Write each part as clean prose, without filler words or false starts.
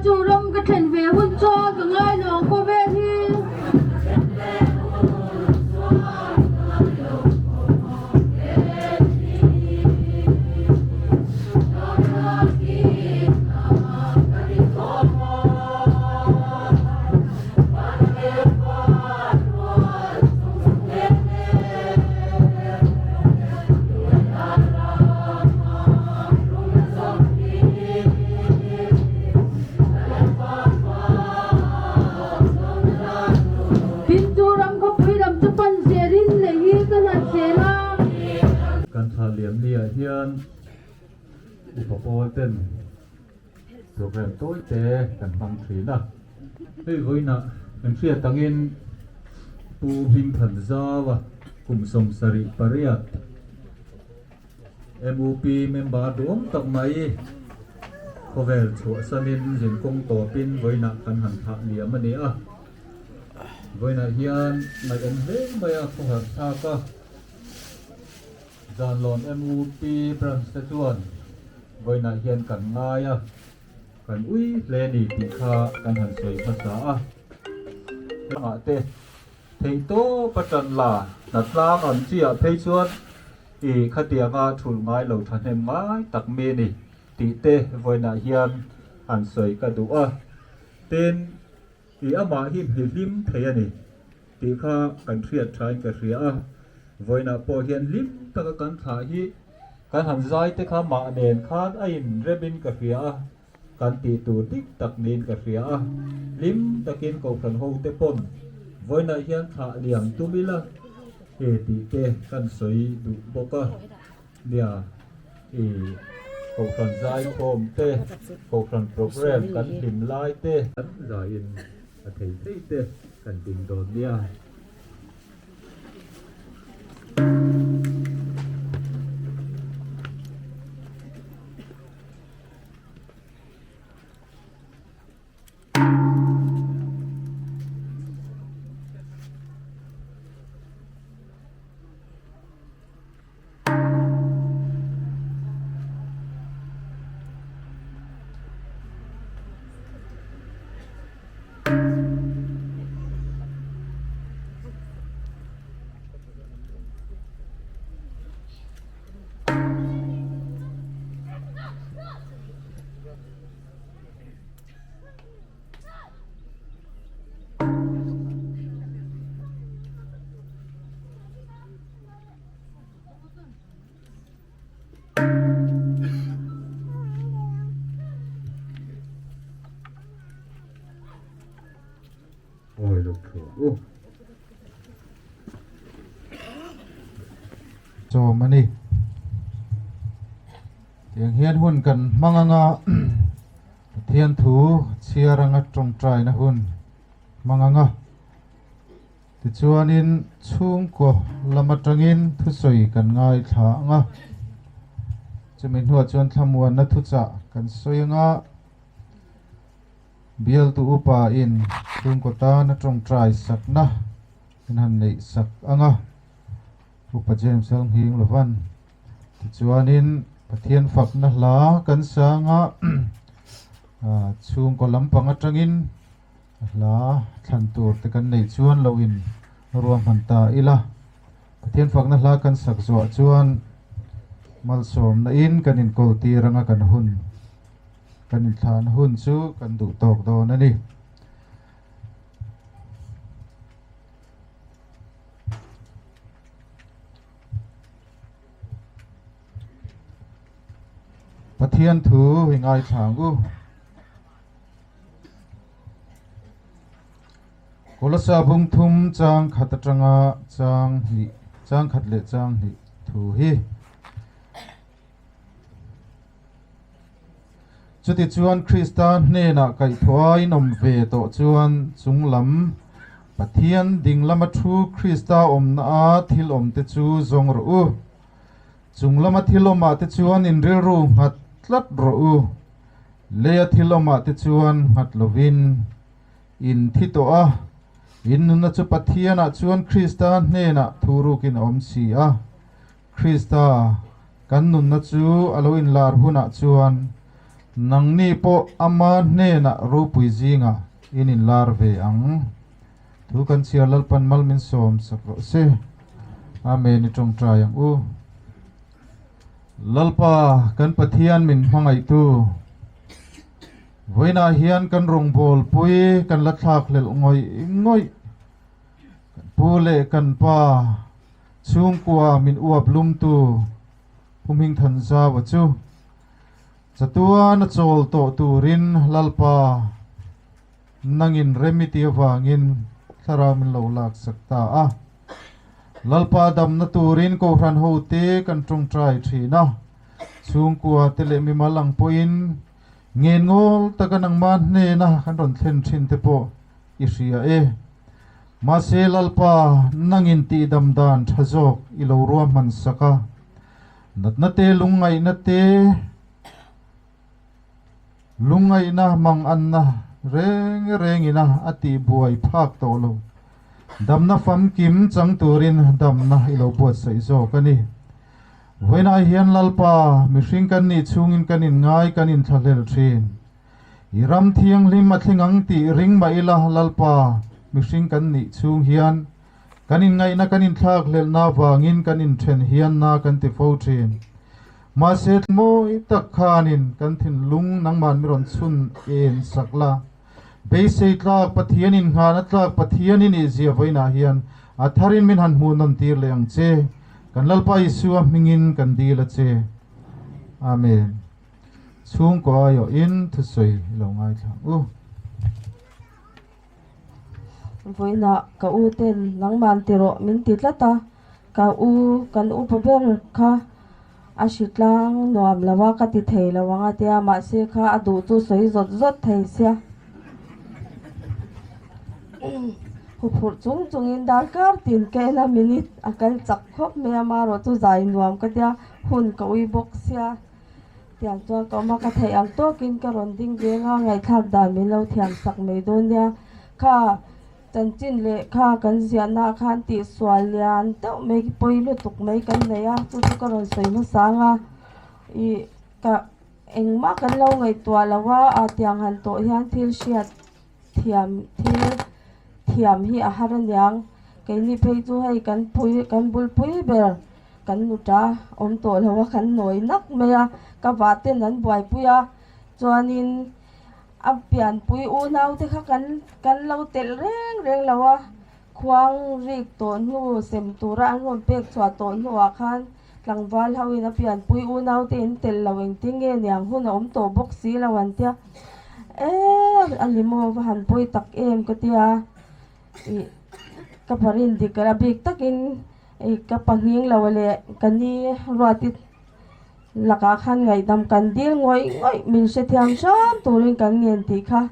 Chu ram ka thlen ve hun chuan ka ngai lo ang khawvel hi. Tin chu ram khawpui lam chu pan zelin lei hi ka hlat zel a. Kan thla liam ni ah hian upa pawl ten program tawi te kan hmang thin a. Hei vawiinah kan hriat angin Pu Hmingthan Zau-a kum 78 MUP member duhawm tak mai khawvel chhuahsanin zinkawng tawpin vawiinah kan han thlah liam a ni a. Vawiinah hian ngaihawm hle mai a khawharh thlak a. Zanlawn MUP branch te chuan vawiinah hian kan ngai a, kan ui hle ni tih kha kan han sawi hmasa a. Hrangah te theihtawp a tan la, hnatlang ang chiah phei chuan i khatianga thulh ngai lo thahnem ngai tak mi ni tih te vawiinah hian han sawi ka duh a. Tin, i amah hi hmihlim thei a ni tih kha kan hriat thain ka hria a. Vawiinah pawh hian hlim taka kan thlah hi kan han zai te kha mah nen khan a inremin ka hria a, kan tih tur dik tak niin ka hria a. Hlim takin Kohhran ho te pawn vawiinah hian thlah liam tum ila e tih te kan sawi duh bawk a. Nia, i Kohhran zaikhawm te, Kohhran program kan hlim lai te, kan zaiin a thei thei te kan ding dawn nia. Awi lo thu u. Chawm a ni. Tiang hian hun kan hmang anga Pathian thu chhiar anga tawngtaina hun hmang anga Tichuanin chhungkaw lam atangin thusawi kan ngaithla ang a, chumi hnuah chuan thlamuanna thuchah kan sawi ang a, bialtu upa in chhungkaw tana tawngtai sakna in han neih sak ang a, Upa James Alnghing Lovan. Tichuanin Pathian fakna hla kan sang a, chhungkaw lampang atangin Hla thlan tur te kan neih chuan lo in ruahman ta ila. Pathian fakna hla kan sak zuah chuan malsawmna in kan inkawl tir anga kan hun kan inthlahna hun chu kan duh tawk dawn a ni. Pathian thu i ngaithla ang u. Kolosa bung thum chang khat atanga chang hnih chang khat leh chang hnih thu hi. Chutichuan Krista hnenah kaihthawh a inawm ve tawh chuan chung lam Pathian ding lama thu Krista awmna a thil awmte chu zawng rawh u. Chung lama thil awmah te chuan inrilru nghat tlat rawh u. Leia thil awmah te chuan nghat lovin in thi tawh a, in nunna chu Pathianah chuan Krista hnenah thurukin a awm si a. Krista kan nunna chu a lo inlar hunah chuan Nangni pawh ama hnenah ropui zingah in inlar ve ang. Thu kan chhiar Lalpan mal min sawm sak rawh se. Amen i tawngtai ang u. Lalpa kan Pathian min hmangaihtu, vawiinah hian kan rawngbawlpui kan la thlak hlelh ngawih ngawih. Kan pu leh kan pa chhungkua min uap lumtu Pu Hmingthanzaua chu chatuan a chawl tawh turin Lalpa nangin rem i ti avangin thlarau min lo laksak ta a. Lalpa damna turin Kohhran hote kan tawngtai thin a, chhungkua te leh mimal ang pawhin ngen ngawl taka nangmah hnena kan rawn thlen thin te pawh i hria e. Mahse Lalpa nangin tihdam dan tha zawk i lo ruahman sak a, natna te lungngaihna te, Lungngaihna manganna reng rengina a tihbuai phak tawh lo. Damna famkim chang turin damna i lo buatsaih zawk a ni. Vawiinah hian Lalpa, mihring kan nih chhungin kan inngai kan inthlahlel thin. I ram thianghlim a thleng ang tih ring mah ila Lalpa, mihring kan nih chhung hian kan inngaihna kan inthlakhlelhna avangin kan inthen hian na kan ti fo thin. Mahse mawi tak khanin kan thinlung nangman mi rawn chhun en sak la. Beisei tlak Pathianin nghahna tlak Pathianin i zia vawiinah hian a tharin min han hmuh nawn tir leh ang che. Kan Lalpa Isua hmingin kan dil a che. Amen. Chhungkaw aiawhin thusawi i lo ngaithla ang u. Vawiinah ka u ten nangman ti rawh min ti tlat a, ka u kan upa ber kha a hri tlang nuam lo a ka ti thei lo ang a tia mahse kha a duh chu sawi zawt zawt thei sia. Huphurh chung chungin darkar tin ka en a minute a kal chak khawp mai a amaherawhchu zai nuam ka tia hun ka ui bawk sia. Tiang chuan ka awm a, ka theih ang tawkin ka rawn ding veng a, ngaihthlak dan min lo thiam sak mai dawn nia. Kha chanchin leh kha kan ziahna ah khan tihsual lian deuh mai pawi lutuk mai kan nei a, chu chu ka rawn sawi hmasa ang a, ih ka engmah kan lo ngaihtuah lo a, ah tiang han tawh hian thil hriat thiam thil thiam hi a har aniang keini phei chu hei kan pui kan bulpui ber kan nu ta awm tawh lo a kan nawi nak mai a ka vah ten an buaipui a chuanin a pianpui unau te kha kan kan lo telh reng reng lo a khuang rik tawh hnu sem tura an rawn pek chhuah tawh hnuah khan tlangval ho in a pianpui unau te in telh lo engtin nge niang hun a awm tawh bawk si lo an tia eee a ni maw va han pawi tak em ka tia ih ka parin dik a bik takin ih ka pahnih lo leh ka ni ruati lakah khan ngaihdam kan dil ngawih ngawih min hrethiam hram turin kan ngen tih kha.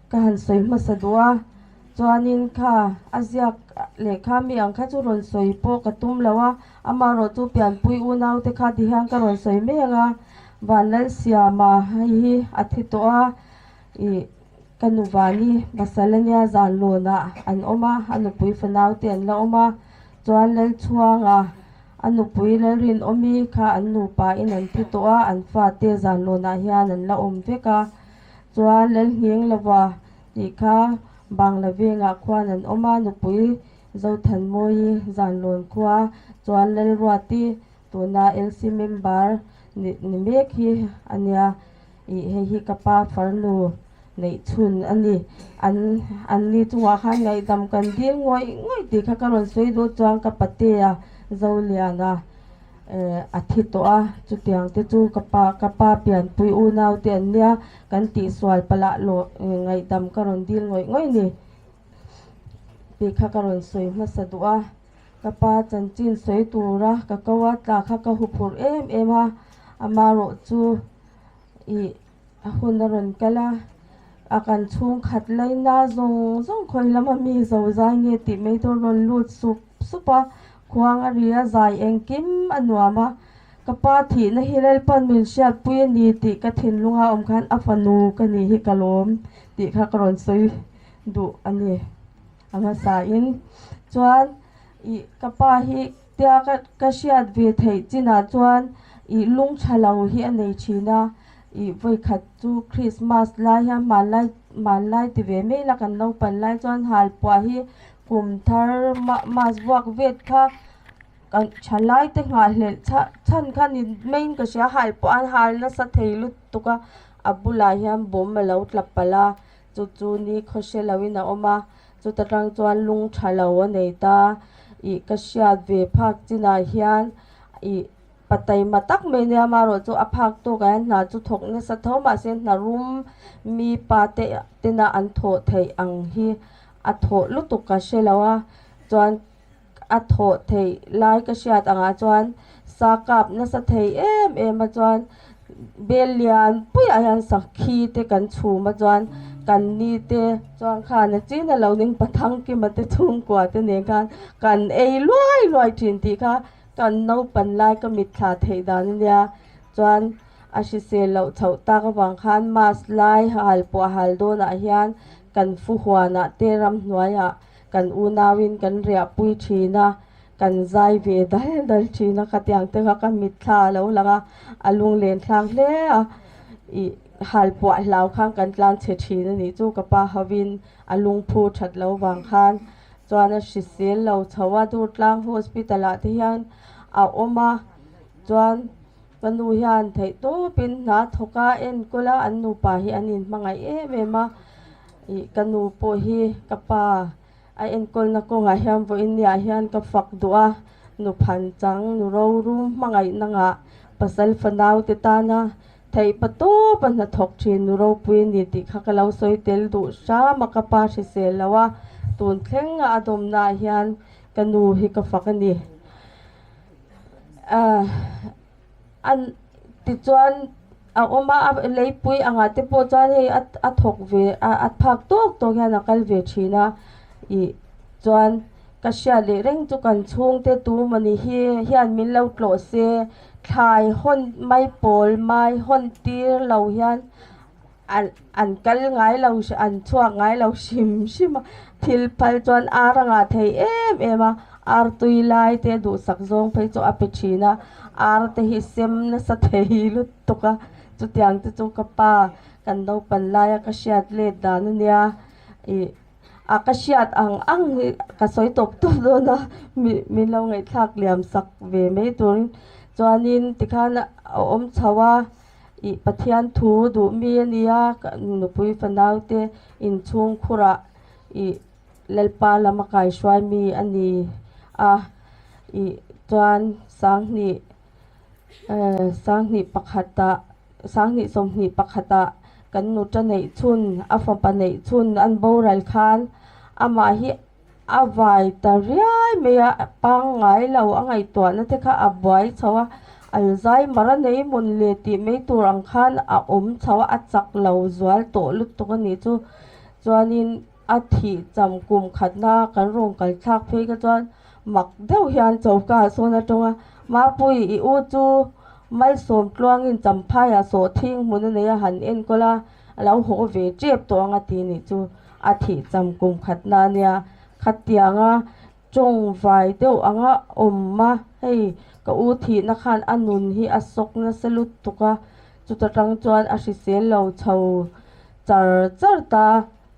Ka han sawi hmasa duh a, chuanin kha a ziak lehkha mi ang kha chu rawn sawi pawh ka tum lo a, amaherawh chu pianpui unau te kha ti hian ka rawn sawi mai ang a, Vanlalsiama hei hi a thi tawh a, ih ka nu Vani pasal ania zanlawnah an awm a, a nupui fanau te an la awm a, chuan Lalchhuanga a nupui Lalrinawmi kha an nupa in an thi tawh a, an fate zanlawnah hian an la awm vek a. Chuan Lalhniang lova tih kha Bangla vengah khuan an awm a, nupui Zothanmawii Zanlawn khua chuan Lalruati tuna LC member ni ni mek hi a nia ih hei hi ka pa farnu neih chhun a ni. An an ni chungah khan ngaihdam kan dil ngawih ngawih tih kha ka rawn sawi duh chuan ka patea Zoliana Eh a thi tawh a, chutiang te chu ka pa ka pa pianpui unau te an nia, kan tihsual palah lawh ngaihdam ka rawn dil ngawih ngawih ni tih kha ka rawn sawi hmasa duh a, ka pa chanchin sawi tura ka ko a tla kha ka huphurh em em a, amaherawh chu ih a hun a rawn kal a, a kan chhungkhat laina zawng zawng khawi lama mi zo zai nge tih mai tur rawn lut sup sup a, Khuang a ri a zai engkim a nuam a, ka pa thihna hi Lalpan min hriatpui a ni tih ka thinlunga awm khan a fanu ka nih hi ka lawm tih kha ka rawn sawi duh a ni. A hmasain chuan ih ka pa hi tia ka ka hriat ve theih chinah chuan ih lung tha lo hi a nei thin a. Ih vawikhat chu Christmas lai hian hmanlai hmanlai ti ve mai ila kan naupan lai chuan halpuah hi kum thar mas vuak vet kha kan thalai te nghahhlelh chhan kha ni maiin ka hria halpuah an hal nasa thei lutuk a a bulah hian bawm a lo tla palh a chu chu ni khaw hre loin a awm a chuta tang chuan lung tha lo a nei ta ih ka hriat ve phak chinah hian ih Pa taima tak mai nia amaherawh chu a phak tawk ah hian hna chu thawk nasa tho mahse hna rum mi pa te tena an thawh theih ang hi a thawh lutuk ka hre lo a chuan a thawh theih lai ka hriat angah chuan sa kap nasa thei em em a chuan bel lian puiah hian sakhi te kan chhum a chuan kan ni te chuan khan a chin a lo ning pathangkima te chhungkua te nen khan kan ei luai luai thin tih kha. Kan naupan lai ka mitthla theih dan a nia, chuan a hrisel loh chhoh tak avang khan mass lai hal pawh hal dawnah hian kan fu huanah te ramhnuaiah kan unauin kan riahpui thin a, kan zai ve dal dal thin a, khatiang te kha ka mitthla a lo lang a, a lunglen thlak hle a, ih hal pawh hlau khan kan tlan chhe thin a nih chu ka pa hovin a lungphu that lo vang khan. Chuan a hrisel lo chho a, Durtlang Hospital ah te hian a awm a, chuan ka nu hian theih tawpin hna thawk a enkawl a, an nupa hi an inhmangaih em em a, ih ka nu pawh hi ka pa a enkawlna kawngah hian vawiin niah hian ka fak duh a, nu phan chang, nu rorum hmangaihna ngah pasal fanau te tana theih pa tawp a hnathawk thin nu ropui a ni tih kha ka lo sawi tel duh hram a, ka pa hrisel lo a, tun thleng a a dawmna ah hian ka nu hi ka fak a ni. Ahh an tichuan a awm a, a leipui angah te pawh chuan hei a a thawk ve a a phak tawk tawk hian a kal ve thin a, ih chuan ka hriat leh reng chu kan chhungte tu mawni hi hian min lo tlawh se Thlai hawn mai pawl mai hawn tir lo hian an an kal ngai lo an chhuak ngai lo hrim hrim a, thil phal chuan ar a ngah thei em em a, ar tui lai te duhsak zawng phei chu a pe thin a, ar te hi sem nasa thei lutuk a, chutiang te chu ka pa kan naupan laia ka hriat let dan a nia ih. A ka hriat ang ang hi ka sawi tawp tawp dawn a, mi min lo ngaihthlak liam sak ve mai turin chuanin tikhan a awm chho a, ih Pathian thu duh mi a nia ka nupui fanau te inchhung khurah ih Lalpa lama kaihruai mi a ni a, ih chuan sanghnih sanghnih pakhatah Sanghnih 21ah kan nuta neih chhun, a fapa neih chhun an boral khan amah hi a vai ta riai mai a, pangngai lo a ngaihtuahna te kha a buai chho a, Alzheimer a nei mawn le tih mai tur ang khan a awm chho a, a chak lo zual tawh lutuk a nih chu. Chuanin a thih cham kum khatna kan rawn kal thlak phei kha chuan mak deuh hian choka ah sawn a tawng a, Mapui i u chu Malsawm tluangin Champhaiah sawhthing hmun a nei a han enkawl a, a lo haw ve tep tawh ang a ti nih chu a thih cham kum khatna a nia. Khatianga tawng vai deuh anga awm a, hei ka u thihna khan a nun hi a sawk nasa lutuk a, chuta tang chuan a hrisel lo chho char char ta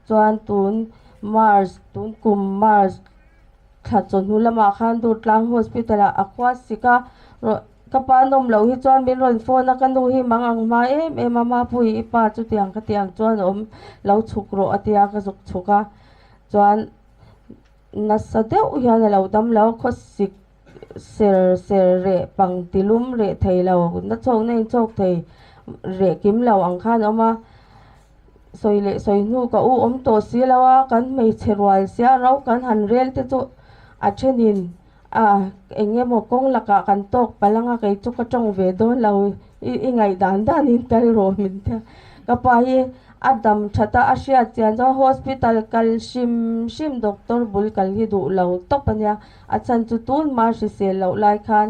chuan tun March tun kum March Thla chawhnu lamah khan Durtlang Hospital ah a khua sik a, ka pa nawm loh hi chuan min rawn phone a, ka nu hi mang ang hma em em a, Mapui i pa chutiang ka tiang chuan a awm lo chhuk rawh a tia ka zuk chhuk a, chuan nasa deuh hian a lo dam lo a, khaw sik ser ser reh pang tilum reh thei lo, na chhawk na inchhawk thei reh kim lo ang khan a awm a. Sawi leh sawi hnu ka u awm tawh si lo a, kan hmeichhe rual sia ro kan han rel te chu a thenin a eng emaw kawng lakah kan tawk palh anga kei chu ka tawng ve dawn lo i i ngaih dan danin kal rawh min ti a, ka pa hi a dam that a, a hriat chian chuan hospital kal hrim hrim doctor bul kal hi duh lo tawp a nia, a chhan chu tun hma hrisel loh lai khan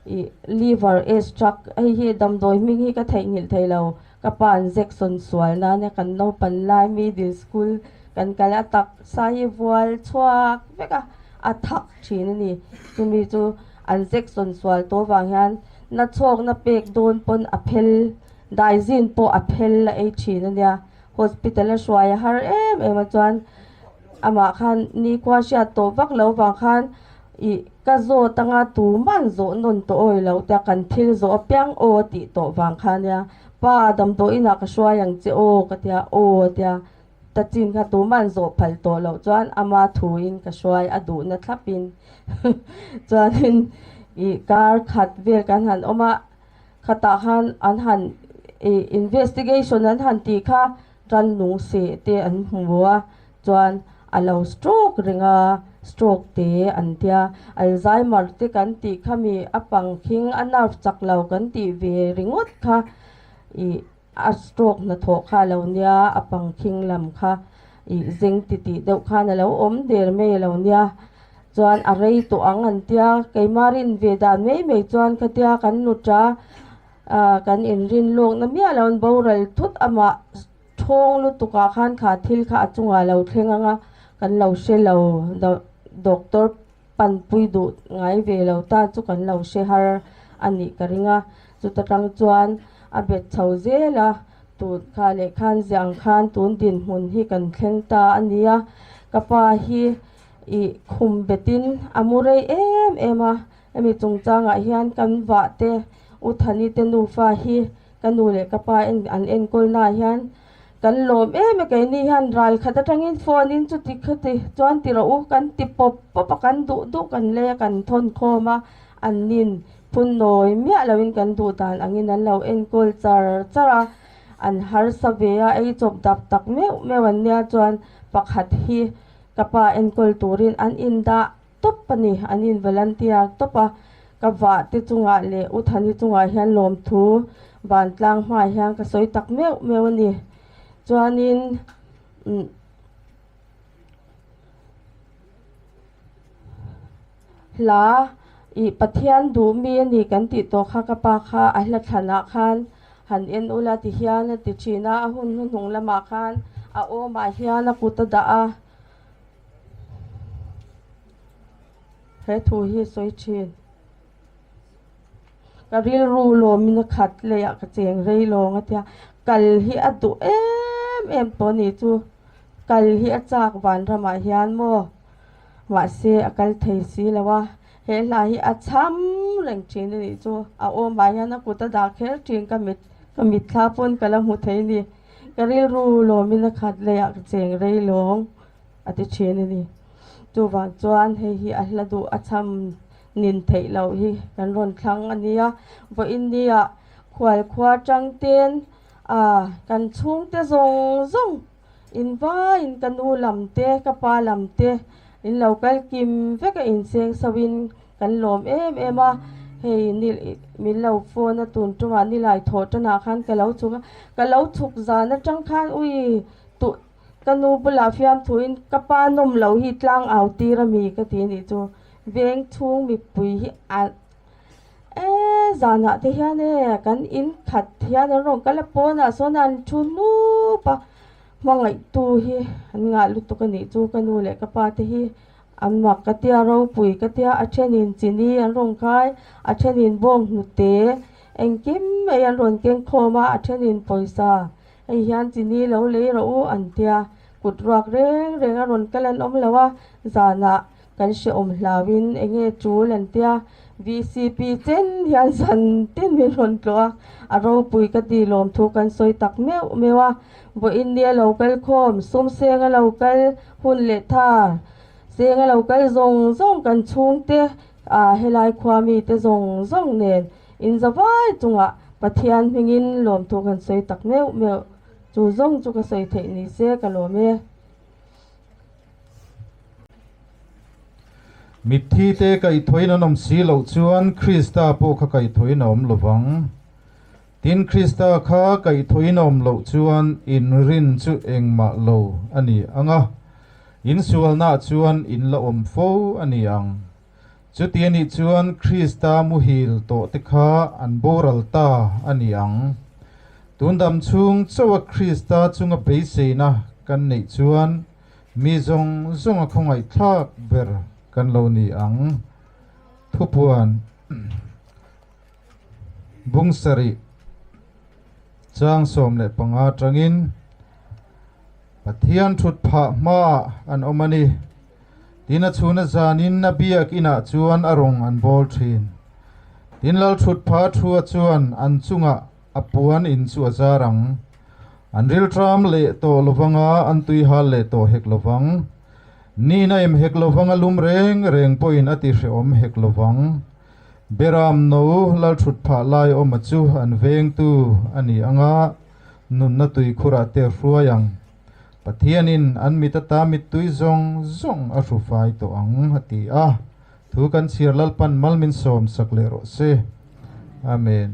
ih liver extract hei hi damdawi hming hi ka theihnghilh thei lo. Ka pa an Jackson sual nana kan naupan lai middle school kan kal a taksa hi vual chhuak vek a, a thak thin a ni. Chumi chu an Jackson sual tawh vang hian na chhawkna pek dawn pawn a phel Daizin pawh a phel la ei thin a nia. Hospital a hruai a har em em a chuan amah khan nikhua hriat tawh vak lo vang khan ih ka zawt anga tuman zawh nawn tawh awi lo tia kan thil zawh apiang aw a tih tawh vang kha nia. Pa damdawiin ah ka hruai ang che aw ka tia aw a tia. Ta chin kha tuman zawh phal tawh loh chuan ama thuin ka hruai a duhna thlapin chuanin ih kar khat vel kan han awm a khatah khan an han ih investigation an han tih kha rannung seh te an hmu a chuan a lo stroke reng a stroke te an tia Alzheimer te kan tih kha mi a pangkhing a nerve chak lo kan tih ve ringawt kha ih. A stroke hnathawh kha a lo nia, a pangkhing lam kha ih zeng titih deuh khan a lo awm der mai a lo nia. Chuan a rei tawh ang an tia, keimah rin ve dan mai mai chuan khatia kan nu ta ah kan inrin lawkna miah lo an boral thut amah thawng lutuk ah khan kha thil kha a chungah a lo thleng ang a, kan lo hre lo doctor panpui duh ngai ve lo ta chu kan lo hre har a nih ka ring a, chuta tang chuan a bet chho zel a, tun kha leh khan ziah ang khan tun dinhmun hi kan thleng ta a nia, ka pa hi ih khum betin a mu rei em em a, hemi chungchangah hian kan vah te U Thani te nufa hi ka nu leh ka pa en an enkawl naah hian Kan lawm em e keini hian ral khat atangin phone in chuti khuti chuan ti rawh u kan ti pawp pawp a kan duh duh kan lei a kan thawn khawm a an nin phun nawi miah loin kan duh dan angin an lo enkawl char char a an harsa ve a ei chawp dap tak meuh meuh an nia chuan pakhat hi ka pa enkawl turin an indah tawp a ni, an in volunteer tawp a, ka vah te chungah leh U Thani chungah hian lawmthu vantlang hmaah hian ka sawi tak meuh meuh a ni. Chuanin umm hla ih Pathian duh mi a ni kan tih tawh kha ka pa kha a hla thlanah khan han en ula ti hian a ti thin a, a hun hnuhnung lamah khan a awmah hian a kut a dah a. He thu hi sawi thin. Ka rilru lawmin a khat leiah ka cheng rei lawng a tia, kal hi a duh em em tawh a nih chu. Kal hi a chak vanramah hian maw? Mahse a kal thei si lo a, he hla hi a cham reng thin a nih chu. A awmah hian a kut a dah kher thin ka mit ka mitthla pawn ka la hmu thei a ni. Ka rilru lawmin a khat leiah ka cheng rei lawng a ti thin a ni. Chuvang chuan hei hi a hla duh a cham nin theih loh hi kan rawn thlang a nia. Vawiin nia khual khua tang ten a kan chhungte zawng zawng in vaiin ka nu lam te ka pa lam te in lo kal kim vek a inseng so in Kan lawm em em a, hei ni min lo phone a tun tumah nilai thawh tanah khan ka lo chhuk a, ka lo chhuk zan atang khan ui tuh ka nu bulah fiamthuin ka pa nawm lo hi tlang au tir a mi ka ti anih chu, veng chhung mipui hi a e zanah te hian e kan in khat hian an rawn kal a pawnah sawn an thu hnup a, hmangaihtu hi an ngah lutuk anih chu ka nu leh ka pa te hi. An mak ka tia ropui ka tia a thenin chini an rawn khai, a thenin bawng hnute engkim mai an rawn keng khawm a, a thenin pawisa hei hian chini lo lei rawh u an tia kut ruak reng reng a rawn kal an awm lo a, zanah kan hrehawm hlauin enge tul an tia VCP chen hian zan tin min rawn tlawh a, a ropui ka ti lawmthu kan sawi tak meuh meuh a. Vawiin ni a lo kal khawm, sumseng a lo kal hun leh tha, seng a lo kal zawng zawng kan chhungte ah helai khua mite zawng zawng nen inzavai chungah Pathian hmingin lawmthu kan sawi tak meuh meuh. Chu zawng chu ka sawi theih ni se ka lawm e. Mitthi te kaihthawhin an awm si loh chuan Krista pawh kha kaihthawhin a awm lovang. Tin, Krista kha kaihthawhin a awm loh chuan inrin chu engmah lo a ni ang a, insualnaah chuan in la awm fo a ni ang. Chuti a nih chuan Krista muhil tawhte kha an boral ta a ni ang. Tun dam chhung chauha Krista chunga beiseina kan neih chuan mi zawng zawnga khawngaihthlak ber kan lo ni ang. Thupuan. Bung sarih. Chang 15 atangin Pathian thut phah hmaah an awm a ni. Tin a chhuna zanin a biak inah chuan a rawng an bawl thin. Tin lal thut phah thua chuan an chungah a puan in chu a zar ang. An rilṭam leh tawh lovanga an tui hal leh tawh hek lovang. Nin a em hek lovanga lum reng reng pawhin a ti hrehawm hek lovang. Beram no lal thut phah lai awma chu an vengtu a ni anga nunna tuikhurah te hruai ang. Pathianin an mit ata mittui zawng zawng a hru fai tawh ang, a ti a. Thu kan chhiar Lalpan mal min sawm sak leh rawh se. Amen.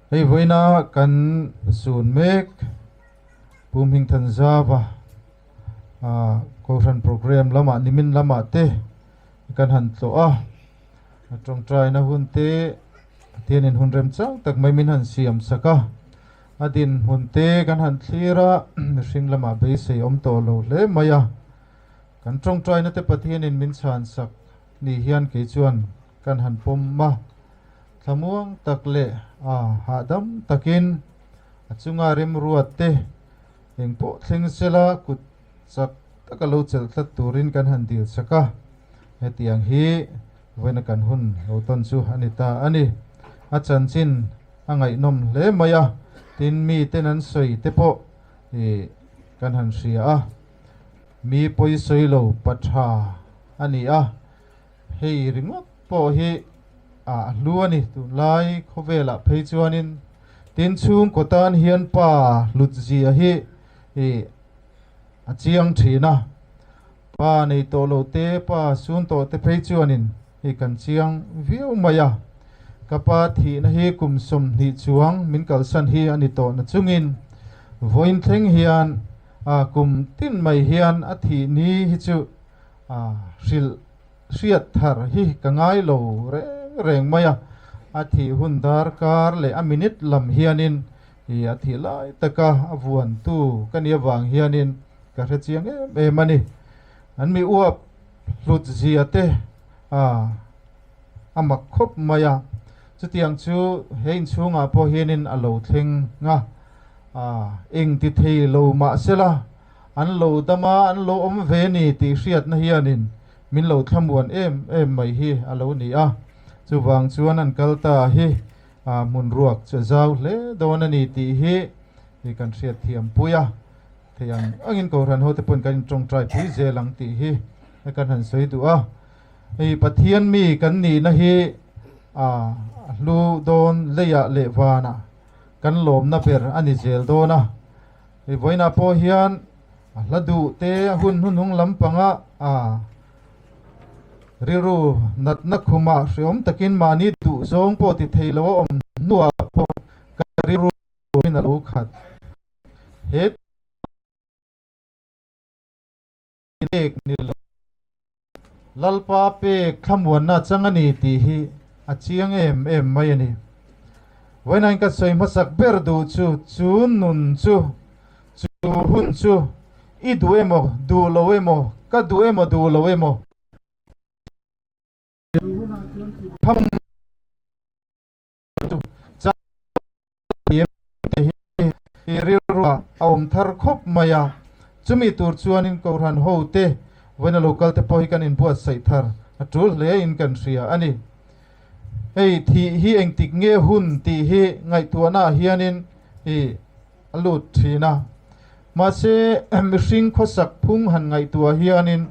Hei vawiina kan zun mek Pu Hmingthanzava Kohhran program lamah nimin lamah te kan han tlawh a, a tawngtaina hun te Pathianin hun remchang tak mai min han siam sak a, a dinhmun te kan han thlir a, mihring lamah beisei awm tawh lo hle mai a, kan tawngtaina te Pathianin min chhan sak ni hian kei chuan kan han pawm a, thlamuang tak leh a hahdam takin a chunga remruat te Engpawh thleng sela kut chak taka lo chelh tlat turin kan han dil chak a, hetiang hi vawiina kan hun lo tawn chu a ni ta a ni. A chanchin a ngaihnawm hle mai a, tin miten an sawi te pawh ih kan han hria a, mi pawi sawi lo pa tha a ni a, hei ringawt pawh hi a hlu a ni tunlai khawvelah phei chuanin. Tin chhungkaw tan hian pa hlut zia hi ih a chiang thin a, pa nei tawh lo te, pa sun tawh te phei chuanin ih kan chiang viau mai a. Ka pa thihna hi kum 20 chuang min kalsan hi a ni tawh na chungin vawiin thleng hian a kum tin mai hian a thih ni hi chu a hrilh Hriat thar hi ka ngai lo reng reng mai a, a thih hun darkar leh a minute lam hianin ih a thih lai taka a vuantu ka nih avang hianin ka hre chiang em em a ni. An mi uap hlut zia te a a mak khawp mai a, chutiang chu he inchhungah pawh hianin a lo thleng a, a eng ti thei lo mahsela An lo dam a, an lo awm ve ni tih hriatna hianin min lo thlamuan em em mai hi a lo ni a. Chuvang chuan an kal ta hi hmun ruak chu a zau hle dawn a ni tih hi kan hriat thiam pui a. Thei ang angin Kohhran hote pawhin kan intawngtai pui zel ang tih hi kan han sawi duh a. Hei Pathian mi kan nihna hi a hlu dawn leiah leh vanah kan lawmna ber a ni zel dawn a. Hei vawiinah pawh hian a hla duh te a hun hnuhnung lampanga a rilru natna khumah hreawm takin mahni duh zawng pawh ti thei lo a awm hnuah pawh ka rilru in a lo khat. He pek ni lo. Lalpa pek thlamuanna chang a ni tih hi a chiang em em mai a ni. Vawiinain ka sawi hmasak ber duh chu, chu nun chu, chu hun chu i duh emaw, duh lo emaw, ka duh emaw, duh lo emaw, tham chu chang thiam te hi rilru ah a awm thar khawp mai a, chumi tur chuanin Kohhran ho te vawiina lo kal te pawh hi kan inbuatsaih thar a tul hle in kan hria a ni. Hei thih hi engtik nge hun tih hi ngaihtuahna ah hianin i a lut thin a, mahse mihring khawsak phung han ngaihtuah hianin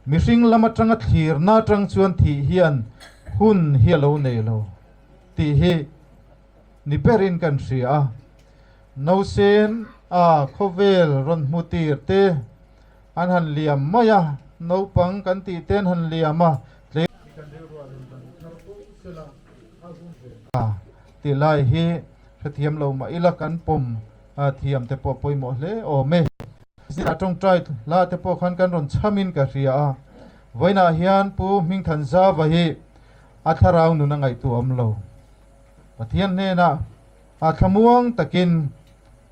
mihring lam atanga thlirna atang chuan thih hian hun hi a lo nei lo. Tih hi ni berin kan hria a, Nausen a khawvel rawn hmu tir te an han liam mai a, naupang kan tih te an han liam a, tlem tih lai hi hrethiam lo mah ila kan pawm thiam te pawh pawimawh hle awm e. A tawngtai hla te pawh khan kan rawn chhamin ka hria a, vawiinah hian Pu Hmingthanzava hi A thlarau nun a ngaihtuah awm lo. Pathian hnenah a thlamuang takin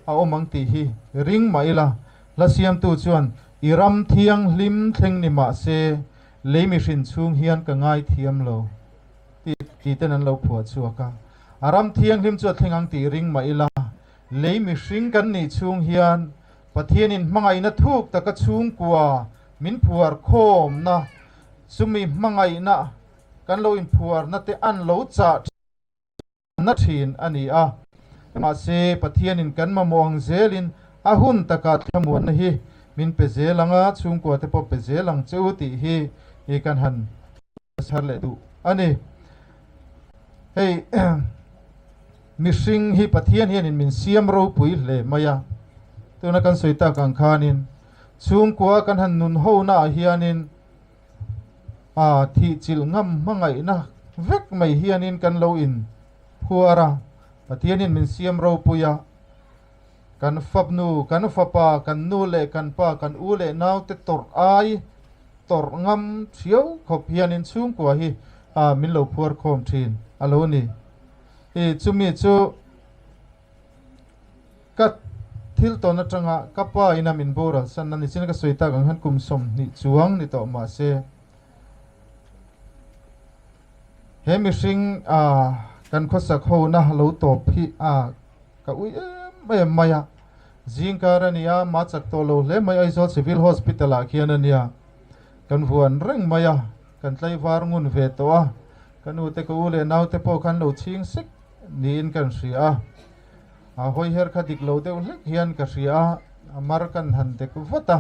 a awm ang tih hi ring mah ila, hla siamtu chuan i ram thianghlim thleng ni mah se, lei mihrin chhung hian ka ngaithiam lo tih tih ten an lo phuah chhuak a. A ram thianghlim chu a thleng ang tih ring mah ila, lei mihring kan nih chhung hian Pathianin hmangaihna thuk taka chhungkua min phuar khawmna, chumi hmangaihna kan lo inphuarna te an lo chah na thin a ni a. Mahse, Pathianin kan mamawh ang zelin a hun takah thlamuanna hi min pe zel ang a, chhungkua te pawh pe zel ang che u tih hi kan han chhar leh duh a ni. Hei mihring hi Pathian hianin min siam ropui hle mai a, tuna kan sawi tak ang khanin chhungkua kan han nun ho naah hianin a thih chilh ngam hmangaihna vek mai hianin kan lo in phuar a, Pathianin min siam ropui a, kan fapnu, kan fapa, kan nu leh kan pa, kan u leh naute tawrh ai tawrh ngam thiau khawp hianin chhungkua hi min lo phuar khawm thin a lo ni. I chumi chu ka thil tawn atanga ka pa ina min boral san a ni chin ka sawi tak ang hian kum 20 chuang ni tawh mahse he mihring kan khawsak ho na lo tawp hi a ka ui em em mai a. Zingkar a nia, mah chak tawh lo hle mai Aizawl Civil Hospital ah khian a nia. Kan vuan reng mai a, kan tlaivar ngun ve tawh a, ka nu te ka u leh nau te pawh khan lo chhing sek niin kan hria a. A hawi her kha dik lo deuh hlek hian ka hria a, a mar kan han dek vat a.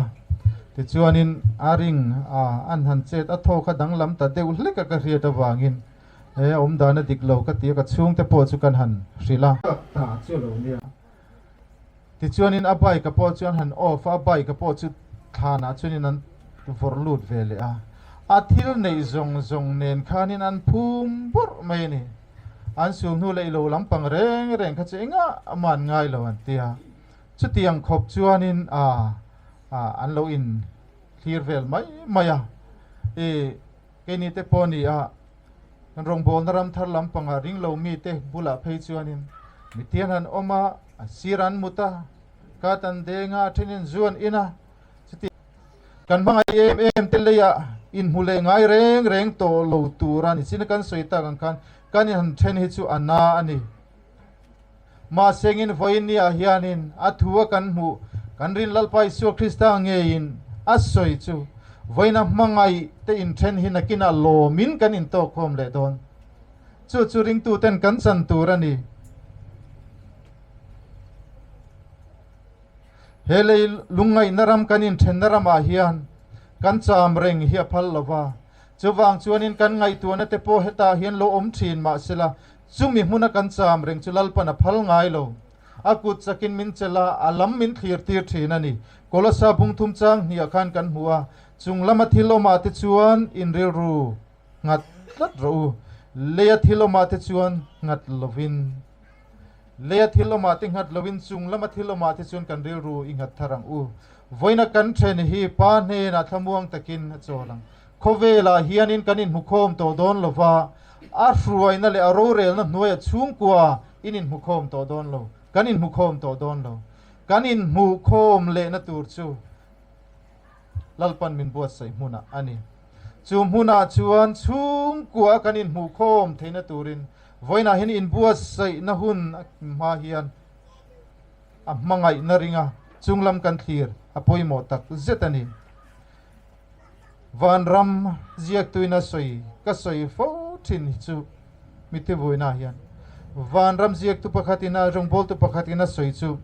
Tichuanin a ring a, an han chet a thaw kha danglam ta deuh hlek a ka hriat avangin he awm dan a dik lo ka ti a, ka chhungte pawh chu kan han hrilh a. Ta chu lo nia. Tichuanin a bike a pawh chu an han off a, a bike a pawh chu thlanah chuanin an vawrh lut ve leh a. A thil neih zawng zawng nen khanin an phum bawrh mai a ni. An sul hnu leh ilo lampang reng reng kha chu engah mah an ngai lo an ti a. Chutiang khawp chuanin a an lo in thlir vel mai mai a. I keini te pawh ni a. Kan rawngbawlna ram thar lampangah ring lo mite bulah phei chuanin mitian han awm a, a sir an mut a, kat an deng a, a thenin zu an in a, chuti kan hmangaih em em te leiah inhmu leh ngai reng reng tawh lo tur a ni. China kan sawi tak ang khan kan inhan then hi chu a na a ni. Mahsengin vawiin niah hianin a thu a kan hmuh kan rin Lalpa Isua Krista ngeiin a sawi chu vawiina hmangaih te inthen hi nakinah lawmin kan intawkkhawm leh dawn. Chu chu ringtuten kan chan tur a ni. He lei lungngaihna ram kan inthenna ramah hian kan cham reng hi a phal lova, chuvang chuanin kan ngaihtuahna te pawh hetah hian lo awm thin mahsela Chumi hmuna kan cham reng chu Lalpan a phal ngai lo. A kut chakin min chelh a, a lam min thlir tir thin a ni. Kolosa bung thum chang hniah khan kan hmu a, chung lama thil awmah te chuan in rilru nghat tlat rawh u, leia thil awmah te chuan nghat lovin. Leia thil awmah te nghat lovin chung lama thil awmah te chuan kan rilru i nghat thar ang u. Vawiina kan then hi Pa hnenah thlamuang takin a chawl ang. Khawvelah hianin kan inhmukhawm tawh dawn lo va, a hruaina leh a rorelna hnuaia chhungkua in inhmukhawm tawh dawn lo, kan inhmukhawm tawh dawn lo. Kan inhmuhkhawm lehna tur chu Lalpan min buatsaih hmunah a ni. Chu hmunah chuan chhungkua kan inhmuhkhawm theihna turin vawiinah hian inbuatsaihna hun hma hian a hmangaihna ringa chunglam kan thlir a pawimawh tak zet a ni. Vanram ziaktuin a sawi ka sawi fo thin hi chu mitthi vuina hian Vanram ziaktu pakhatin a rawngbawltu pakhatin a sawi chu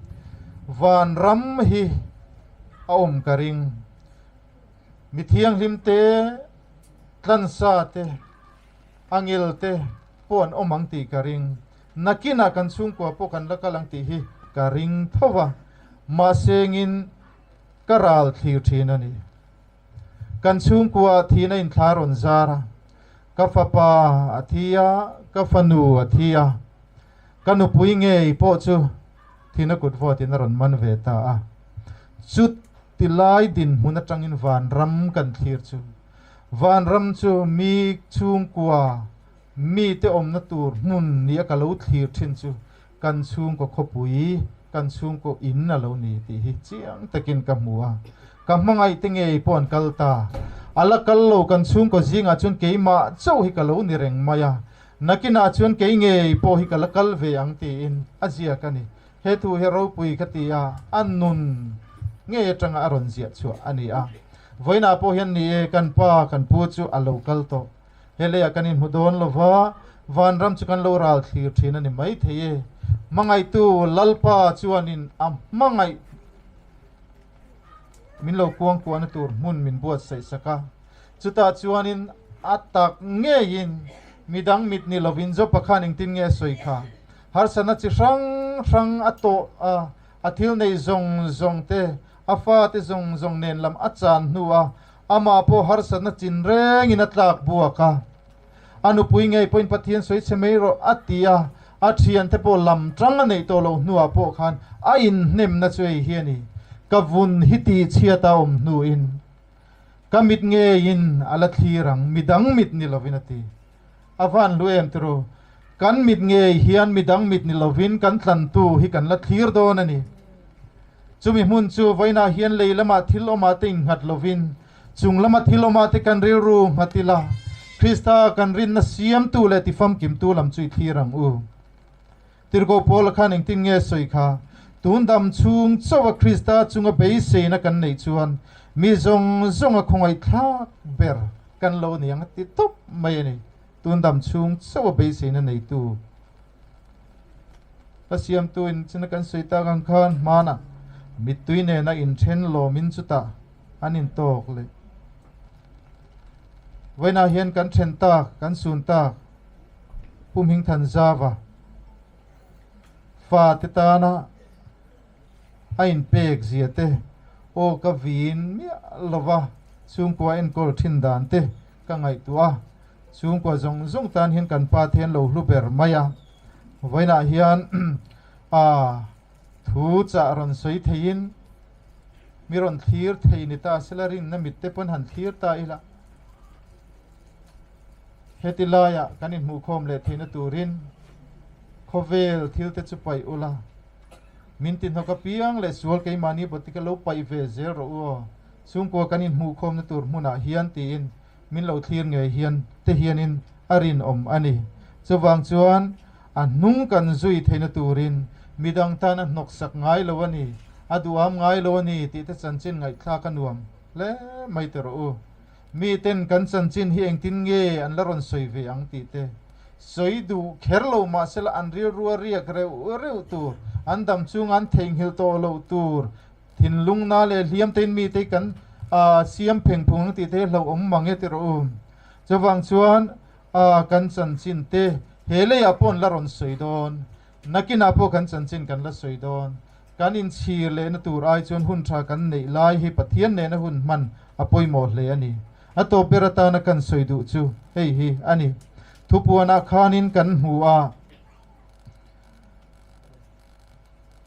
Vanram hi a awm ka ring. Mi thianghlim te, tlansa te, angel te pawh an awm ang tih ka ring. Nakinah kan chhungkua pawh kan la kal ang tih hi ka ring tho va. Mahse ngin ka ral thlir thin a ni. Kan chhungkua thihna inthla rawn zar a, ka fapa a thi a, ka fanu a thi a, ka nupui ngei pawh chu thihna kut vawtin a rawn man ve ta a. Chuti lai dinhmun atangin vanram kan thlir chu, vanram chu mi chhungkua mite awmna tur hmun nia ka lo thlir thin chu kan chhungkaw khawpui, kan chhungkaw in a lo ni tih hi chiang takin ka hmu a. Ka hmangaih te ngei pawh an kal ta. A la kal lo kan chhungkaw zingah chuan keimah chauh hi ka lo ni reng mai a. Nakinah chuan kei ngei pawh hi ka la kal ve ang tiin a ziak a ni. He thu hi ropui ka ti a, a nun ngei atanga a rawn ziah chhuah a ni a. Vawiinah pawh hian ni e, kan pa, kan pu chu a lo kal tawh. He leiah kan inhmu dawn lo va, vanram chu kan lo ral thlir thin a ni maithei e. Hmangaihtu Lalpa chuanin a hmangaih min lo kuangkuahna tur hmun min buatsaih sak a. Chutah chuanin a tak ngeiin midang mit ni lovin Jopa khan engtin nge a sawi kha? Harsatna chi hrang hrang a tawh a, a thil nei zawng zawng te, a fate zawng zawng nen lam a chan hnu a, amah pawh harsatna chin rengin a tlak buak a. A nupui ngei pawhin Pathian sawi chhe mai rawh a ti a, a thiante pawh lam tang a neih tawh loh hnuah pawh khan a inhnemna chu ei hi a ni. Ka vun hi tihchhiat a awm hnuin ka mit ngeiin a la thlir ang, midang mit ni lovin a ti. A van hlu em tiraw? Kan mit ngei hian midang mit ni lovin kan tlantu hi kan la thlir dawn a ni. Chumi hmun chu vawiinah hian lei lamah thil awmah te innghat lovin chung lama thil awmah te kan rilru nghat ila, Krista kan rinna siamtu leh tifamkimtu lam chu i thlir ang u. Tirhkoh Paula khan engtin nge sawi kha? Tun dam chhung chauha Krista chunga beiseina kan neih chuan mi zawng zawnga khawngaihthlak ber kan lo ni ang a ti tawp mai a ni. Tun dam chhung chauha beiseina neitu ka siamtu in china kan sawi tak ang khan hmanah mittui nena inthen lawmin chutah an intawk leh. Vawiinah hian kan then tak, kan sun tak Pu Hmingthanzava fate tana a inpek zia te, aw ka vin miah lova chhungkua enkawl thin dan te ka ngaihtuah a, chhungkua zawng zawng tan hian kan pa te hian lo hlu ber mai a, vawiinah hian a thu chah rawn sawi theiin mi rawn thlir thei ni ta sela rinna mit te pawn han thlir ta ila. Heti laiah kan inhmuhkhawm leh theihna turin khawvel thil te chu paih ula, min ti hnawk apiang leh sual keimahni bawtika lo paih ve zel rawh u aw, chhungkua kan inhmuhkhawmna tur hmunah hian tiin min lo thlir ngei hian te hianin a rinawm a ni. Chuvang chuan a hnung kan zui theihna turin midang tan a hnawksak ngai lo a ni, a duham ngai lo a ni tih te chanchin ngaihthlak a nuam hle mai ti rawh u. Miten kan chanchin hi engtin nge an la rawn sawi ve ang tih te sawi duh kher lo mahsela an rilrua riak reuh reuh tur, an dam chunga an theihnghilh tawh loh tur, thinlungna leh hliam tein mite hi kan siam pheng phung ang tih te hi hlauhawm mang e ti rawh u. Chuvang chuan kan chanchin te he leiah pawh an la rawn sawi dawn, nakinah pawh kan chanchin kan la sawi dawn. Kan inchhir lehna tur ai chuan hun tha kan neih lai hi Pathian nena hun hman a pawimawh hle a ni. A tawp ber atana kan sawi duh chu hei hi a ni. Thupuanah khanin kan hmu a,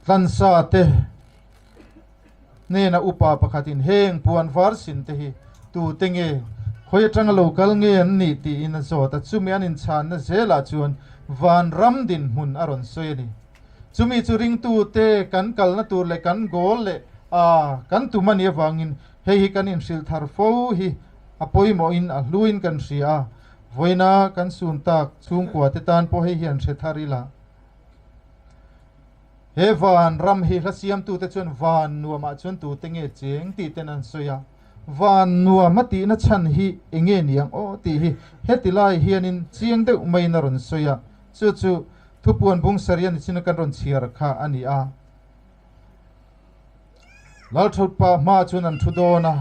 tlansa te hnena upa pakhatin heng puan var sin te hi tute nge, khawi atanga lo kal nge an nih tiin a zawt a, chumi an inchhanna zelah chuan vanram dinhmun a rawn sawi a ni. Chumi chu ringtute kan kalna tur leh kan goal leh a kan tum a nih avangin hei hi kan inhrilh thar fo hi a pawimawhin a hluin kan hria a, vawiina kan sun tak chhungkua te tan pawh hei hi an hre thar ila. He van ram hi hla siamtute chuan van nuamah chuan tute nge cheng tih ten an sawi a, van nuam a tihna chhan hi enge niang aw tih hi heti lai hianin chiang deuh maiin a rawn sawi a, chu chu Thupuan bung sarih a ni chin a kan rawn chhiar kha a ni a. Lalthutpa hma chuan an thu dawn a,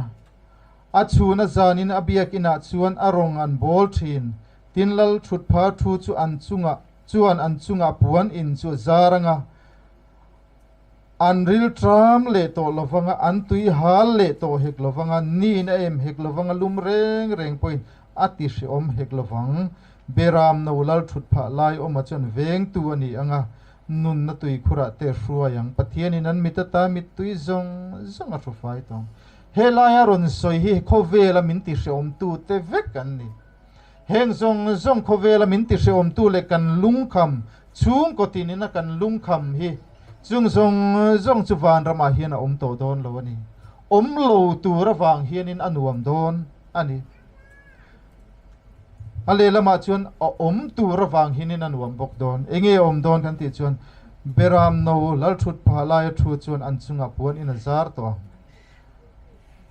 a chhun a zanin a biakinah chuan a rawng an bawl thin. Tin, Lalthutpa thu chu an chungah chuan an chungah puan in chu a zar ang a, an rilṭam leh tawh lovang a, an tui hal leh tawh hek lovang a, niin a em hek lovang a, lum reng reng pawhin a ti hrehawm hek lovang. Beram no lal thut phah lai awma chuan vengtu a ni ang a, nunna tuikhurah te hruai ang. Pathianin an mit ata mittui zawng zawng a hru fai tawng. He laia rawn sawi hi khawvela min ti hrehawmtute vek an ni. Heng zawng zawng khawvela min ti hrehawmtu leh kan lungkham, chhungkaw tinin a kan lungkham hi chung zawng zawng chu vanramah hian a awm tawh dawn lo a ni. Awm lo tur avang hianin a nuam dawn a ni. A lehlamah chuan a awm tur avang hinin a nuam bawk dawn. Enge a awm dawn kan tih chuan Beram no lalthut phah laia thu chuan an chungah puan in a zar tawh ang.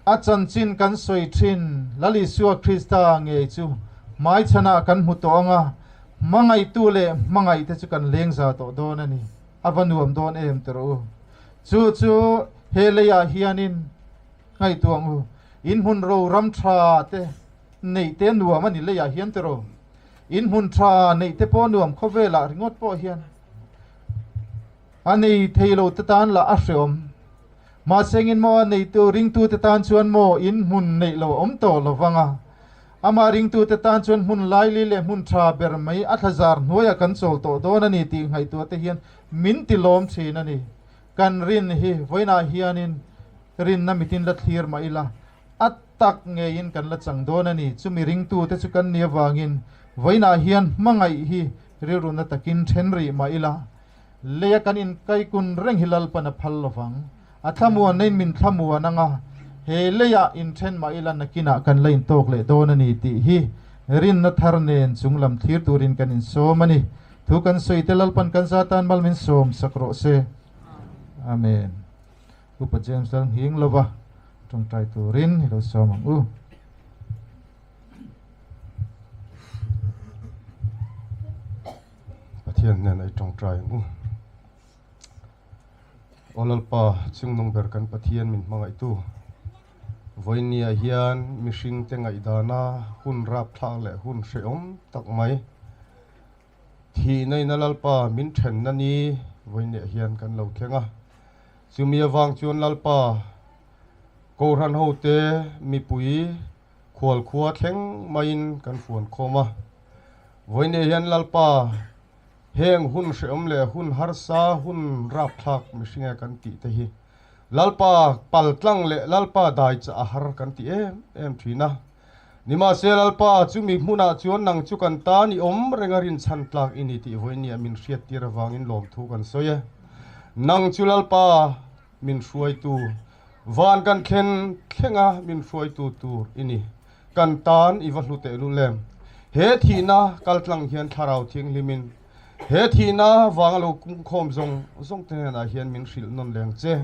A chanchin kan sawi thin Lal Isua Krista ngei chu hmaichhanah kan hmu tawh ang a, hmangaihtu leh hmangaihte chu kan lengza tawh dawn a ni. A va nuam dawn em ti rawh u. Chu chu he leiah hianin ngaihtuah ang u. In hmun ro ram tha te neih te nuam a ni leiah hian ti rawh. In hmun tha neih te pawh nuam khawvelah ringawt pawh hian a nei thei lo te tan lah a hreawm. Mahse engin maw a neitu ringtute tan chuan maw in hmun neih lo a awm tawh lo vang a. Amah ringtute tan chuan hmun laili leh hmun tha ber mai a thlazar hnuaiah kan chawl tawh dawn a ni tih ngaihtuah te hian min ti lawm thin a ni. Kan rin hi vawiinah hianin rinna mitin la thlir mah ila a tak ngeiin kan la chang dawn a ni. Chumi ringtute chu kan nih avangin vawiinah hian hmangaih hi rilruna takin then rih mah ila Leia kan inkaikun reng hi Lalpan a phal lovang. A thlamuan nain min thlamuan ang a, he leiah inthen mah ila nakinah kan la intawk leh dawn a ni tih hi rinna thar nen chunglam thlir turin kan insawm a ni. Thu kan sawi te Lalpan kan za tan mal min sawm sak rawh se. Amen. Upa James Lal nghing lova tawngtai turin i lo sawm ang u. Pathian hnenah i tawngtai ang u. Aw Lalpa, chungnung ber kan Pathian min hmangaihtu, vawinia hian mihringte ngaihdana hun rapthlak leh hun hrehawm tak mai thihna ina Lalpa min thenna ni vawinia hian kan lo thleng a. Chumi avang chuan Lalpa, Kohhran hote mipui khualkhua thleng maiin kan fuan khawm a. Vawinia hian Lalpa, heng hun hrehawm leh hun harsa, hun rapthlak mihringe kan tih te hi Lalpa paltlang leh Lalpa dai chah a har kan ti em em thin a. Nimahse Lalpa, chumi hmunah chuan nang chu kan tan i awm reng a rinchhan tlak i ni tih vawinia min hriattir avangin lawmthu kan sawi e. Nang chu Lalpa, min hruaitu, van kan thlen thlenga min hruaitu tur i ni. Kan tan i va hlu teh lul em? He thihna kaltlang hian Thlarau Thianghlimin he thihna vanga lo kungkhawm zawng zawng te hnenah hian min hrilh nawn leng che.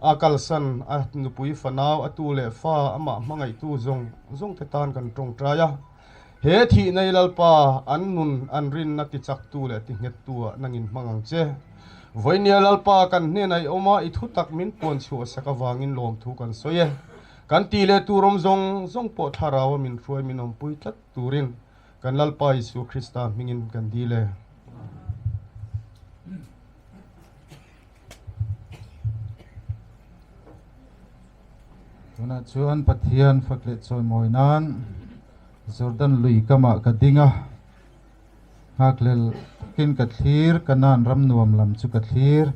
A kalsan, a nupui fanau, a tu leh fa, amah hmangaihtu zawng zawng te tan kan tawngtai a. He thihna i Lalpa, an nun, an rinna tichaktu leh tinghettu-ah nangin hmang ang che. Vawinia Lalpa kan hnenah i awm a, i thutak min puan chhuah sak avangin lawmthu kan sawi e. Kan tih leh tur awm zawng zawng pawh Thlarau a min hruai min awmpui tlat turin kan Lalpa Isua Krista hmingin kan dil e. Tunah chuan Pathian fak leh chawimawi nan Jordan lui kamah ka ding a, nghakhlel takin ka thlir, Kanaan ram nuam lam chu ka thlir,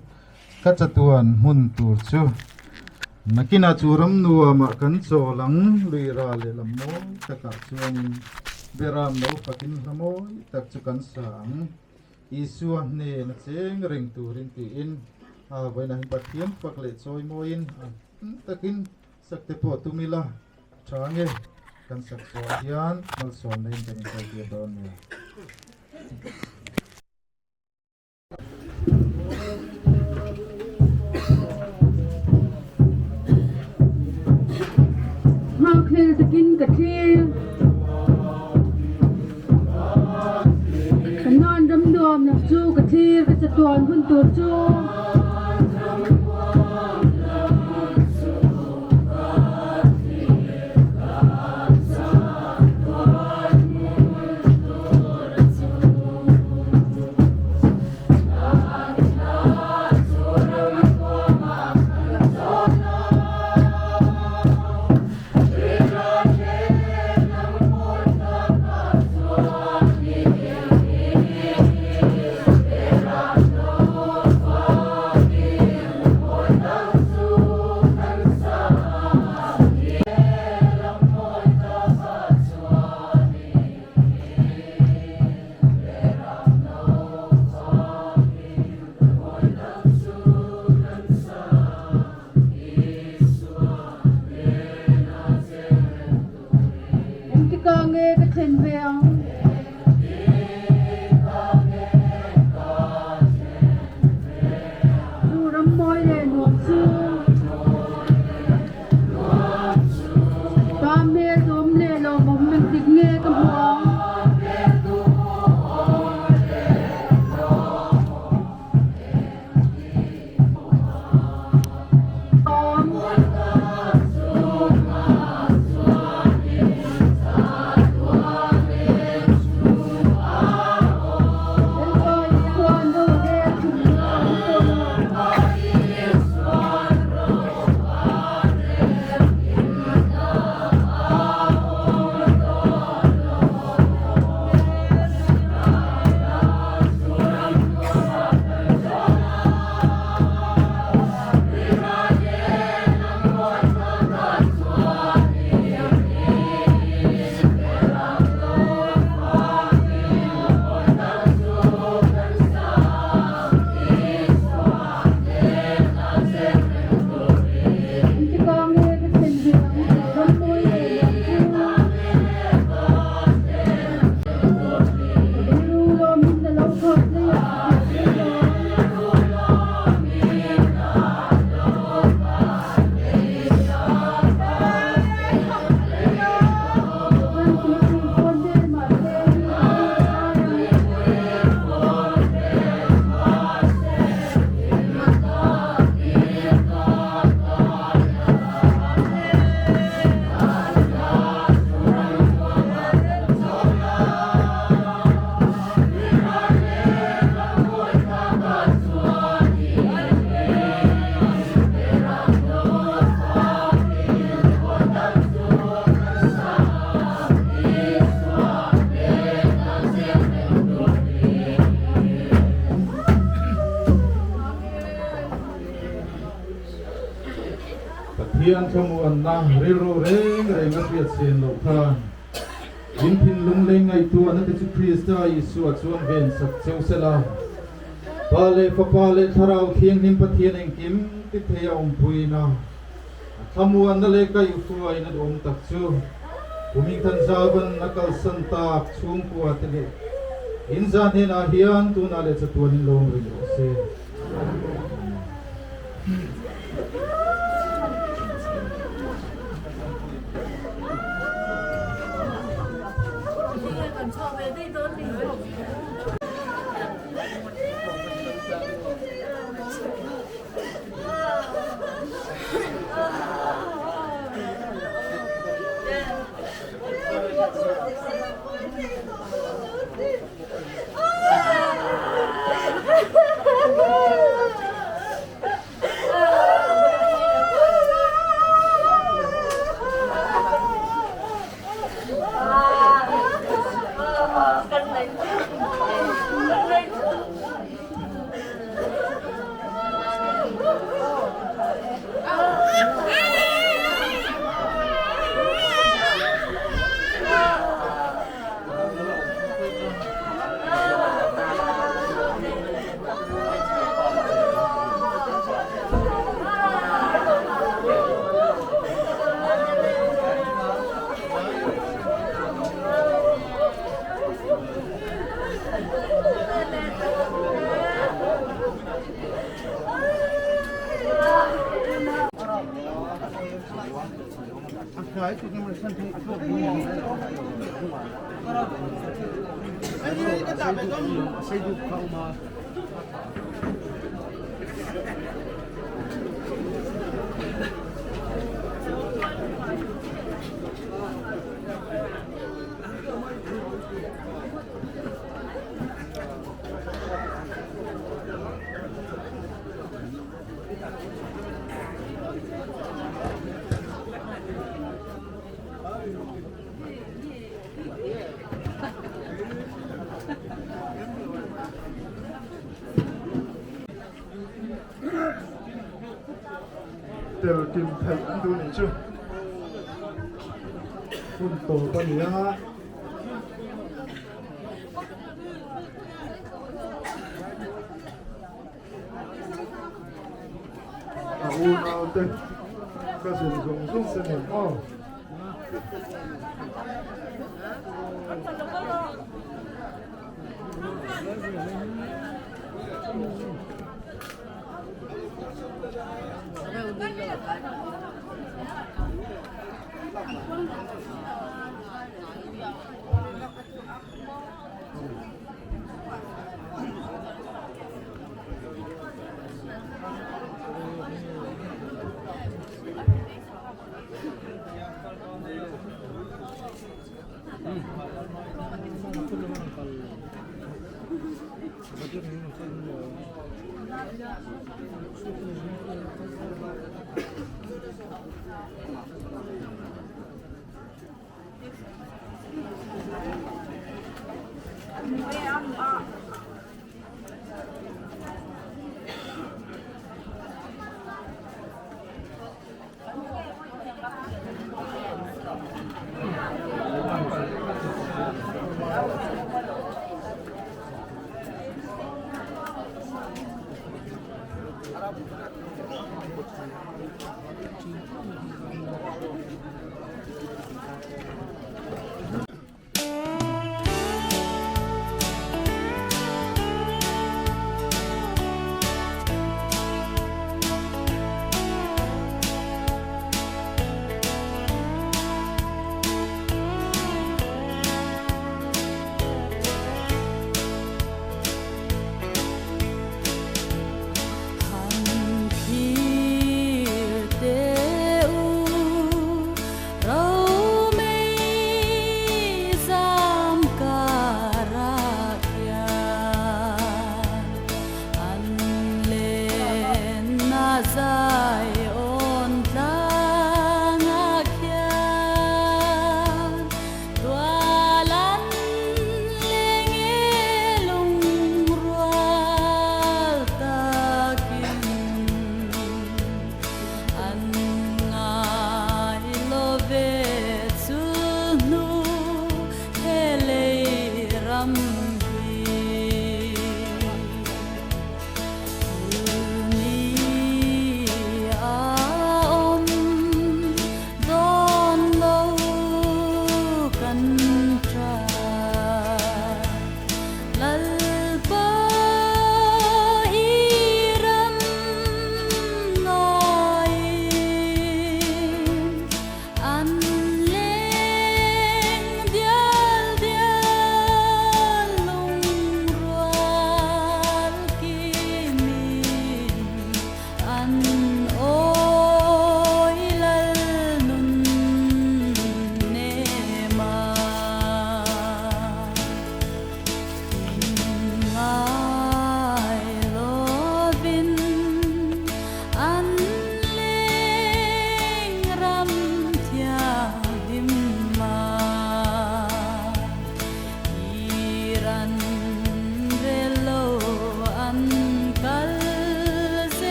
ka chatuan hmun tur chu. Nakinah chu ram nuamah kan chawl ang, lui ra leh lam mawi takah chuanin Beram lo fakin hla mawi tak chu kan sa ang. Isua hnena cheng reng turin tiin a vawiinah hian Pathian fak leh chawi mawiin a takin sak te pawh tum ila tha nge kan sak zawh hian malsawmna in kan inkaltir tir dawn nia. Nghakhlel takin ka thlir. Ka nan ram nuam lam chu ka thlir ka chatuan hun tur chu. Engtikah nge ka thlen ve ang? leh nuam chu? Pa hmel duhawm leh lawmawm engtik nge ka hmuh ang? Pathian thlamuanna rilru reng reng a hriat sen loh khan in thinlung lei ngaihtuahna te chu Krista Isua chuan ven sak cheu sela. Pa leh Fapa leh Thlarau Thianghlim Pathian engkim ti thei a awmpuina a thlamuanna leh kaihhruaina duhawm tak chu kuming than zauvan a kalsan tak chhungkua te leh in zan hnenah hian tunah leh chatuan in lawm reng rawh se. Tel kim theih an duh nih chu hun tawp a ni a. A unau te cousin zawng zawng te nen aw.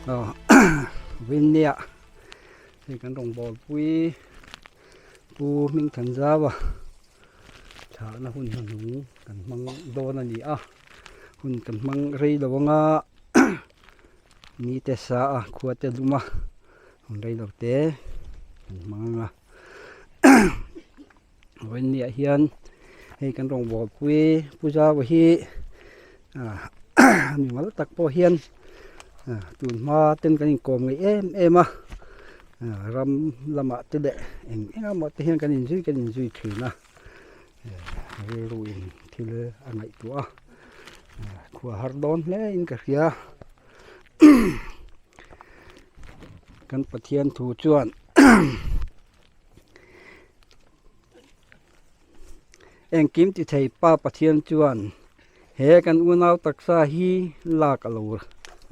Aw Winnie-a hei kan rawngbâwl pui Pu Hmingthanzau-a thlahna hun hnuhnung kan hmang dawn a ni a, hun kan hmang rei lo anga ni te sa a khua te lum a hun rei lo te kan hmang anga Vawiinniah hian hei kan rawngbâwl pui Pu Zau hi ah mimal tak pawh hian ah tun hma ten kan inkawm ngei em em a ah ram lamah te leh eng eng emaw te hian kan inzui kan inzui thin a rilru in thil a ngaihtuah a ah khua har dawn hle in ka hria kan Pathian thu chuan. Engkim ti thei Pa Pathian chuan he kan unau taksa hi lak a lo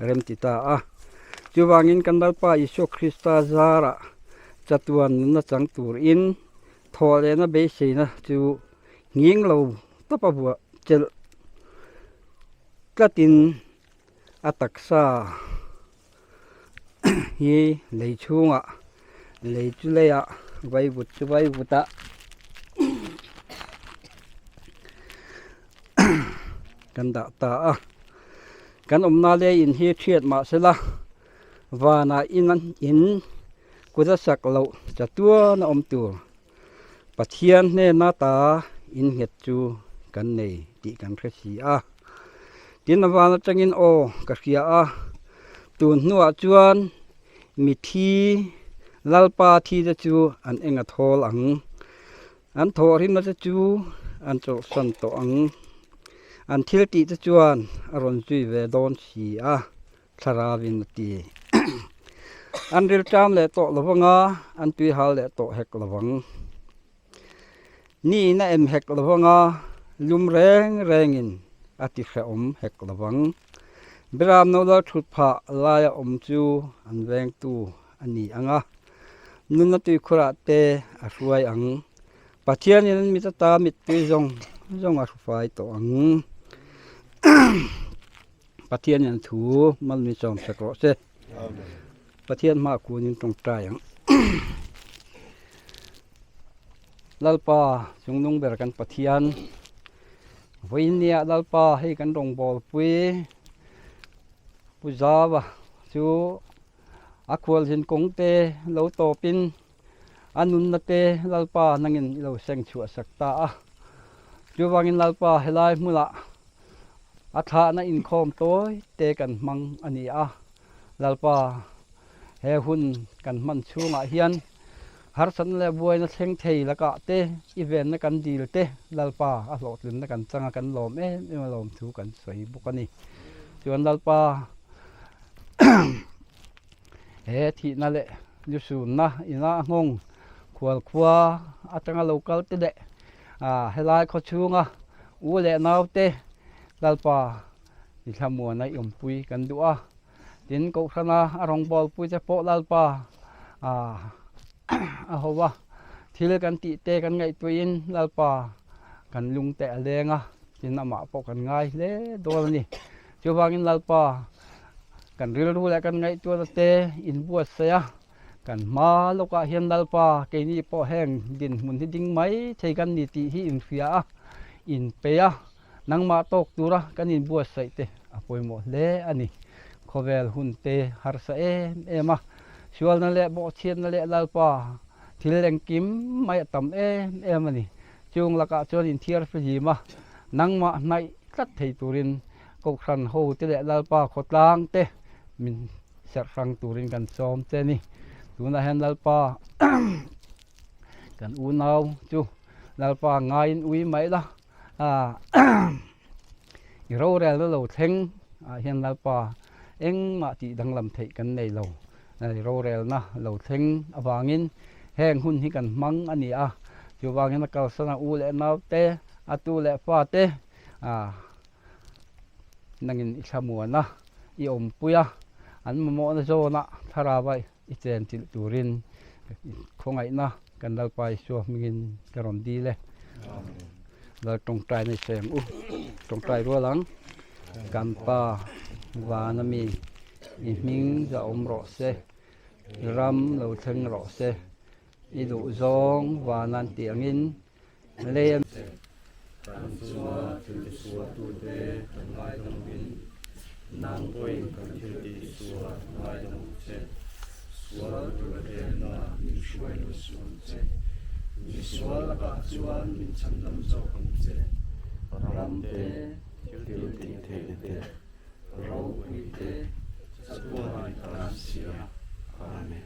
rem ti ta a. Chuvangin kan Lalpa Isua Krista zarah chatuan nunna chang turin thawh lehna beiseina chu nghing lo tawp a buah chelh tlatin a taksa hi lei chhungah lei chu leiah vaivut chu vaivutah kan dah ta a kan awmna lei in hi hriat mah sela vanah in in kut a sak loh chatuan a awm tur Pathian hnena ta in nghet chu kan nei tih kan hre si a. Tin a van atangin aw ka hria a, tun hnuah chuan mithi Lalpa thi te chu an eng a thawl ang, an thawhrimna te chu an chawlhsan tawh ang, an thil tih te chuan a rawn zui ve dawn si a. Thlarauin a ti. An rilṭam leh tawh lo vanga, an tuihal leh tawh hek lo vang. Niin a em hek lo vanga, lum reng rengin a ti hrehawm hek lo vang. Biram no lal thut phah laia awm chu an vengtu a ni ang a, nunna tuikhurah te a hruai ang. Pathianin an mit ata mittui zawng zawng a hrufai tawh ang. Pathian in thu mal min sawm sak rawh se. Pathian hma kunin tawngtai ang. Lalpa chungnung ber kan Pathian vawiin nia Lalpa hei kan rawngbâwl pui Pu Zava chu a khualzin kawng te lo tawpin a nunna te Lalpa nangin i lo seng chhuah sak ta a. Chuvangin Lalpa helai hmunah A thlahna inkhawm tawi te kan hmang a ni a, Lalpa, he hun kan hman chhungah hian harsatna leh buaina thleng thei lakah te i venna kan dil te Lalpa a hlawhtlinna kan changa kan lawm em em a lawm thu kan sawi bawk a ni. Chuan Lalpa, he thihna leh lusunna ina a nghawng khualkhua atanga lo kal te leh Helai khaw chhunga u leh naute Lalpa i thlamuana i awmpui kan duh a, tin Kohhrana a rawngbawlpui te pawh Lalpa a ho a, thil kan tih te kan ngaihtuahin Lalpa kan lung te a leng a, tin amah pawh kan ngai hle dawn a ni. Chuvangin Lalpa kan rilru leh kan ngaihtuahna te inbuatsaih a. Kan hma lawkah hian Lalpa keini pawh heng dinhmun hi ding mai thei kan ni tih hi inhria a, inpei a, nangmah tawk tura kan inbuatsaih te a pawimawh hle a ni. Khawvel hun te harsa em em a, sualna leh bawhchhiatna leh Lalpa thil engkim mai a tam em em a ni. Chung lakah chuan inthiar fihlim a, nangmah hnaih tlat thei turin Kohhran ho te leh Lalpa khawtlang te min Serh hrang turin kan sawm che ni. Tunah hian Lalpa kan unau chu Lalpa ngaiin ui mai la. I rorelna lo thleng ah hian Lalpa engmah tih danglam theih kan nei lo. I rorelna lo thleng avangin heng hun hi kan hmang a ni a. Chuvangin a kalsan a u leh nau te, a tu leh fa te nangin i thlamuan a. i awmpui a, an mamawhna zawna thlarau i chen chilh turin khawngaihna kan Lalpa Isua hmingin ka rawn dil e. Lal tawngtai nei se ang u. Tawngtai rual ang. Kan Pa vana mi. I hming zahawm rawh se, i ram lo thleng rawh se, i duhzawng van an tih angin lei a. Kan chunga thil tisualtute kan ngaidam in, nang pawhin kan thil tihsual ngaidam ang che. Sual tur hrenna min hruai lo suh ang che. Misual lakah chuan min chhandam zawk ang che. Ram te, thil tih theihna te, ropui te, chatuanin kan si a. Amen.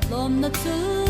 Lom na chu.